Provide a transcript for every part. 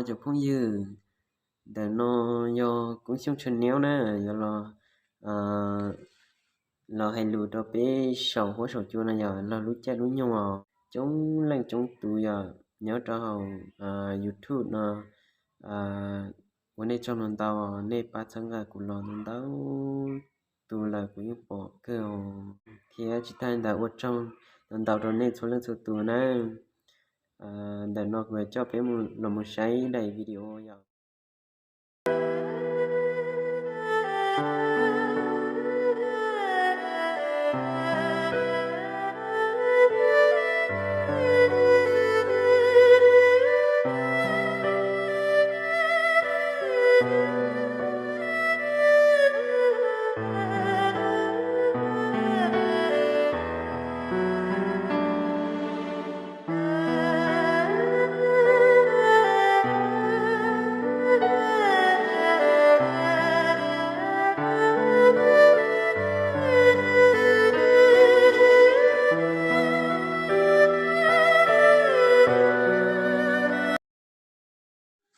Cov phooj ywg, ntawm no yog Koob Xyooj Tshaw Neeb na, yog los, los hais lus rau peb saum huab saum cua no yog log lub caij lub nyoog os. Coob leej coob tus yog nyob rau hauv YouTube no, ua nej tsaug ntau ntau, nej pab txhawb nqa kuv los ntau ntau tus lawm kuv yeej pom kawg os. Thiab tsis tag li ntawd ua tsaug ntau ntau rau nej txhua leej txhua tus na. Ntawm no kuv yuav coj peb los mus saib daim video yom.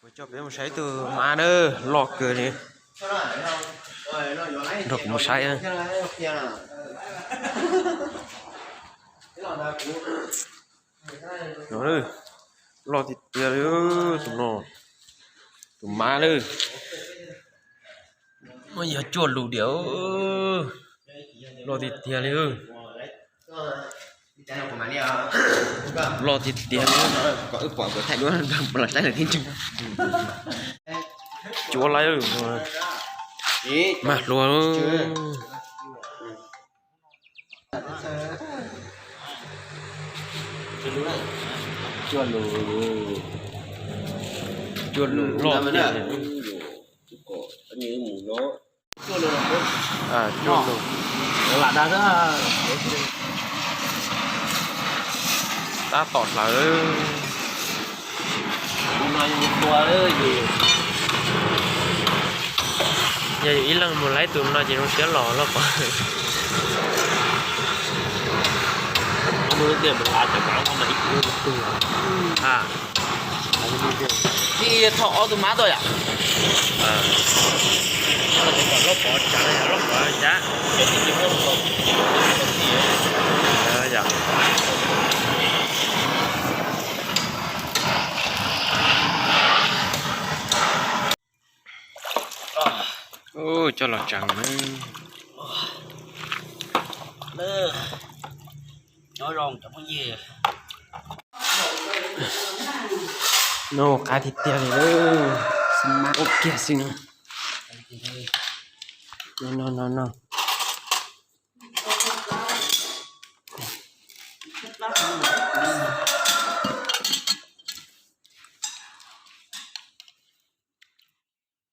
Kuv coj peb mus saib ib tug mab na, loj kawg li. Nrog kuv mus saib. No, loj tiag tiag li tus no, tus mab na. Muaj yog cuaj lus diam, loj tiag tiag li. Loj tiag tiag li. Cuab laib, mag hluas. Cuaj lus loj tiag. Tab tom hlawv. Yog yus ib leeg mus laib tus no ces zoo siab los loj pov. Thaum ob tug mab tuaj yom. Loj pov tsav, loj pov tsav. Coj los tsees na. No qab tiag tiag li, xi mab ua kiag xwb no. No no no.